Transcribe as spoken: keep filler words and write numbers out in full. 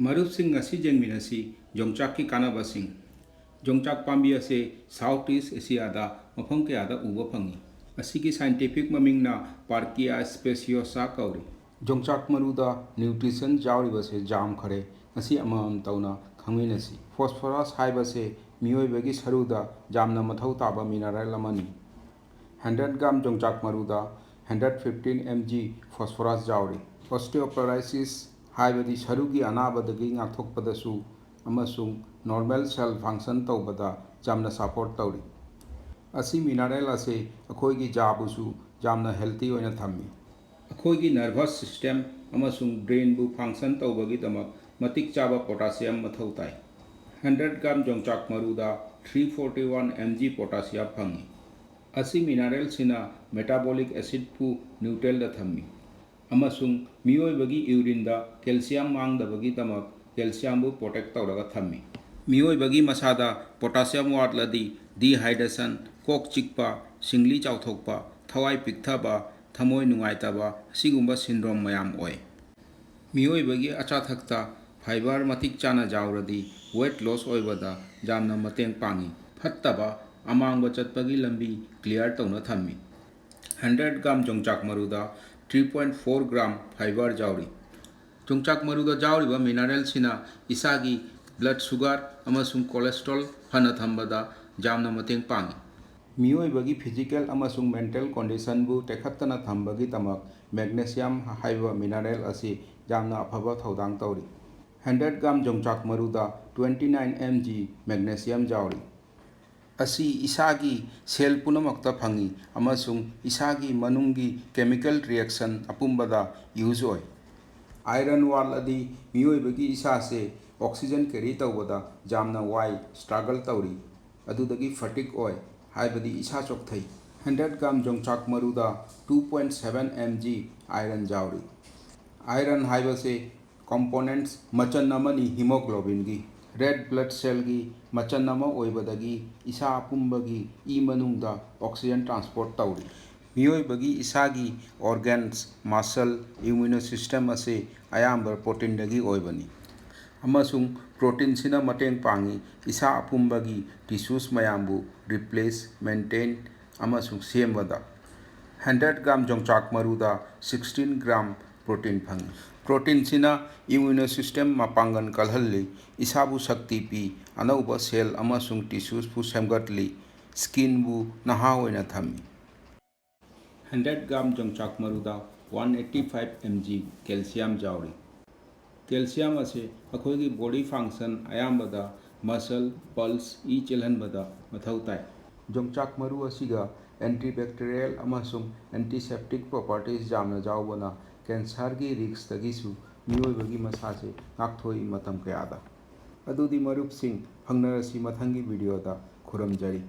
ꯃꯔꯨꯞꯁꯤꯡ, ꯉꯁꯤ ꯌꯦꯡꯃꯤꯟꯅꯁꯤ ꯌꯣꯡꯆꯥꯛꯀꯤ ꯀꯥꯟꯅꯕꯁꯤꯡ꯫ ꯌꯣꯡꯆꯥꯛ ꯄꯥꯝꯕꯤ ꯑꯁꯤ South East Asia ꯗ ꯃꯐꯝ ꯀꯌꯥꯗ ꯎꯕ ꯐꯪꯏ꯫ ꯑꯁꯤꯒꯤ scientific ꯃꯃꯤꯡꯅ Parkia speciosa ꯀꯧꯔꯤ꯫ ꯌꯣꯡꯆꯥꯛ ꯃꯔꯨꯗ nutrition ꯌꯥꯎꯔꯤꯕꯁꯦ ꯌꯥꯝꯈꯔꯦ꯫ ꯉꯁꯤ ꯑꯃꯃꯝ ꯇꯧꯅ ꯈꯪꯃꯤꯟꯅꯁꯤ꯫ Phosphorus ꯍꯥꯏꯕꯁꯦ ꯃꯤꯑꯣꯏꯕꯒꯤ ꯁꯔꯨꯗ ꯌꯥꯝꯅ ꯃꯊꯧ ꯇꯥꯕ mineral ꯑꯃꯅꯤ꯫ Hundred gram ꯌꯣꯡꯆꯥꯛ ꯃꯔꯨꯗ hundred fifteen M G phosphorus ꯌꯥꯎꯔꯤ꯫ Osteoporosis ꯍꯥꯏꯕꯗꯤ ꯁꯔꯨꯒꯤ ꯑꯅꯥꯕꯗꯒꯤ ꯉꯥꯛꯊꯣꯛꯄꯗꯁꯨ ꯑꯃꯁꯨꯡ normal cell function ꯇꯧꯕꯗ ꯌꯥꯝꯅ support ꯇꯧꯔꯤ꯫ ꯑꯁꯤ mineral ꯑꯁꯤ ꯑꯩꯈꯣꯏꯒꯤ ꯌꯥꯕꯨꯁꯨ ꯌꯥꯝꯅ healthy ꯑꯣꯏꯅ ꯊꯝꯃꯤ꯫ ꯑꯩꯈꯣꯏꯒꯤ nervous system ꯑꯃꯁꯨꯡ brain ꯕꯨ function ꯇꯧꯕꯒꯤꯗꯃꯛ ꯃꯇꯤꯛ ꯆꯥꯕ potassium ꯃꯊꯧ ꯇꯥꯏ꯫ Hundred gram ꯌꯣꯡꯆꯥꯛ ꯃꯔꯨꯗ three forty one M G potassium ꯐꯪꯏ꯫ ꯑꯁꯤ mineral ꯁꯤꯅ metabolic acid ꯄꯨ neutral ꯗ ꯊꯝꯃꯤ ꯑꯃꯁꯨꯡ ꯃꯤꯑꯣꯏꯕꯒꯤ urine ꯗ calcium ꯃꯥꯡꯗꯕꯒꯤꯗꯃꯛ calcium ꯕꯨ protect ꯇꯧꯔꯒ ꯊꯝꯃꯤ꯫ ꯃꯤꯑꯣꯏꯕꯒꯤ ꯃꯁꯥꯗ potassium ꯋꯥꯠꯂꯗꯤ dehydration, ꯀꯣꯛ ꯆꯤꯛꯄ, ꯁꯤꯡꯂꯤ ꯆꯥꯎꯊꯣꯛꯄ, ꯊꯋꯥꯏ ꯄꯤꯛꯊꯕ, ꯊꯃꯣꯏ ꯅꯨꯡꯉꯥꯏꯇꯕ ꯑꯁꯤꯒꯨꯝꯕ syndrome ꯃꯌꯥꯝ ꯑꯣꯏ꯫ ꯃꯤꯑꯣꯏꯕꯒꯤ ꯑꯆꯥ ꯑꯊꯛꯇ fiber ꯃꯇꯤꯛ ꯆꯥꯅ ꯌꯥꯎꯔꯗꯤ weight loss ꯑꯣꯏꯕꯗ ꯌꯥꯝꯅ ꯃꯇꯦꯡ ꯄꯥꯡꯏ꯫ ꯐꯠꯇꯕ ꯑꯃꯥꯡꯕ ꯆꯠꯄꯒꯤ ꯂꯝꯕꯤ clear ꯇꯧꯅ ꯊꯝꯃꯤ꯫ Hundred gram ꯌꯣꯡꯆꯥꯛ ꯃꯔꯨꯗ three point four gram fiber ꯌꯥꯎꯔꯤ꯫ ꯌꯣꯡꯆꯥꯛ ꯃꯔꯨꯗ ꯌꯥꯎꯔꯤꯕ mineral ꯁꯤꯅ ꯏꯁꯥꯒꯤ blood sugar ꯑꯃꯁꯨꯡ cholesterol ꯐꯅ ꯊꯝꯕꯗ ꯌꯥꯝꯅ ꯃꯇꯦꯡ ꯄꯥꯡꯏ꯫ ꯃꯤꯑꯣꯏꯕꯒꯤ physical ꯑꯃꯁꯨꯡ mental condition ꯕꯨ ꯇꯦꯛꯈꯠꯇꯅ ꯊꯝꯕꯒꯤꯗꯃꯛ magnesium ꯍꯥꯏꯕ mineral ꯑꯁꯤ ꯌꯥꯝꯅ ꯑꯐꯕ ꯊꯧꯗꯥꯡ ꯇꯧꯔꯤ꯫ Hundred gram ꯌꯣꯡꯆꯥꯛ ꯃꯔꯨꯗ twenty nine M G magnesium ꯌꯥꯎꯔꯤ꯫ ꯑꯁꯤ ꯏꯁꯥꯒꯤ cell ꯄꯨꯝꯅꯃꯛꯇ ꯐꯪꯏ ꯑꯃꯁꯨꯡ ꯏꯁꯥꯒꯤ ꯃꯅꯨꯡꯒꯤ chemical reaction ꯑꯄꯨꯝꯕꯗ use ꯑꯣꯏ꯫ Iron ꯋꯥꯠꯂꯗꯤ ꯃꯤꯑꯣꯏꯕꯒꯤ ꯏꯁꯥꯁꯦ oxygen carry ꯇꯧꯕꯗ ꯌꯥꯝꯅ ꯋꯥꯏ, struggle ꯇꯧꯔꯤ꯫ ꯑꯗꯨꯗꯒꯤ fatigue ꯑꯣꯏ, ꯍꯥꯏꯕꯗꯤ ꯏꯁꯥ ꯆꯣꯛꯊꯩ꯫ Hundred gram ꯌꯣꯡꯆꯥꯛ ꯃꯔꯨꯗ two point seven M G iron ꯌꯥꯎꯔꯤ꯫ Iron ꯍꯥꯏꯕꯁꯦ components ꯃꯆꯟ ꯑꯃꯅꯤ hemoglobin ꯒꯤ꯫ Red blood cell ꯒꯤ ꯃꯆꯟ ꯑꯃ ꯑꯣꯏꯕꯗꯒꯤ ꯏꯁꯥ ꯑꯄꯨꯝꯕꯒꯤ ꯏ ꯃꯅꯨꯡꯗ oxygen transport ꯇꯧꯔꯤ꯫ ꯃꯤꯑꯣꯏꯕꯒꯤ ꯏꯁꯥꯒꯤ organs, muscle, immune system ꯑꯁꯤ ꯑꯌꯥꯝꯕ protein ꯗꯒꯤ ꯑꯣꯏꯕꯅꯤ꯫ ꯑꯃꯁꯨꯡ ꯄ꯭ꯔꯣꯇꯤꯟꯁꯤꯅ ꯃꯇꯦꯡ ꯄꯥꯡꯏ ꯏꯁꯥ ꯑꯄꯨꯝꯕꯒꯤ ꯇꯤꯁꯨꯁ ꯃꯌꯥꯝꯕꯨ ꯔꯤꯄ꯭ꯂꯦꯁ, ꯃꯦꯟꯇꯦꯟ ꯑꯃꯁꯨꯡ ꯁꯦꯝꯕꯗ꯫ ꯍꯟꯗ꯭ꯔꯦꯠ ꯒ꯭ꯔꯥꯝ ꯌꯣꯡꯆꯥꯛ ꯃꯔꯨꯗ ꯁꯤꯛꯁꯇꯤꯟ ꯒ꯭ꯔꯥꯝ ꯄ꯭ꯔꯣꯇꯤꯟ ꯐꯪꯏ꯫ ꯄ꯭ꯔꯣꯇꯤꯟꯁꯤꯅ ꯏꯝꯃ꯭ꯌꯨꯅꯣ ꯁꯤꯁꯇꯦꯝ ꯃꯄꯥꯡꯒꯜ ꯀꯜꯍꯜꯂꯤ, ꯏꯁꯥꯕꯨ ꯁꯛꯇꯤ ꯄꯤ, ꯑꯅꯧꯕ ꯁꯦꯜ ꯑꯃꯁꯨꯡ ꯇꯤꯁꯨꯁꯄꯨ ꯁꯦꯝꯒꯠꯂꯤ, ꯁ꯭ꯀꯤꯟꯕꯨ ꯅꯍꯥ ꯑꯣꯏꯅ ꯊꯝꯃꯤ꯫ ꯍꯟꯗ꯭ꯔꯦꯠ ꯒ꯭ꯔꯥꯝ ꯌꯣꯡꯆꯥꯛ ꯃꯔꯨꯗ one eighty five M G calcium ꯌꯥꯎꯔꯤ꯫ ꯀꯦꯜꯁꯤꯌꯝ ꯑꯁꯤ ꯑꯩꯈꯣꯏꯒꯤ ꯕꯣꯗꯤ ꯐꯪꯁꯟ, ꯑꯌꯥꯝꯕꯗ ꯃꯁꯜ, ꯄꯜꯁ, ꯏ ꯆꯦꯜꯍꯟꯕꯗ ꯃꯊꯧ ꯇꯥꯏ꯫ ꯌꯣꯡꯆꯥꯛ ꯃꯔꯨ ꯑꯁꯤꯒ ꯑꯦꯟꯇꯤꯕꯦꯛꯇꯤꯔꯤꯌꯦꯜ ꯑꯃꯁꯨꯡ ꯑꯦꯟꯇꯤꯁꯦꯞꯇꯤꯛ ꯄ꯭ꯔꯣꯄꯔꯇꯤꯁ ꯌꯥꯝꯅ ꯌꯥꯎꯕꯅ ꯀꯦꯟꯁꯔꯒꯤ ꯔꯤꯁ꯭ꯛꯇꯒꯤꯁꯨ ꯃꯤꯑꯣꯏꯕꯒꯤ ꯃꯁꯥꯁꯦ ꯉꯥꯛꯊꯣꯛꯏ ꯃꯇꯝ ꯀꯌꯥꯗ꯫ ꯑꯗꯨꯗꯤ ꯃꯔꯨꯞꯁꯤꯡ, ꯐꯪꯅꯔꯁꯤ ꯃꯊꯪꯒꯤ ꯚꯤꯗꯤꯑꯣꯗ꯫ ꯈꯨꯔꯨꯝꯖꯔꯤ꯫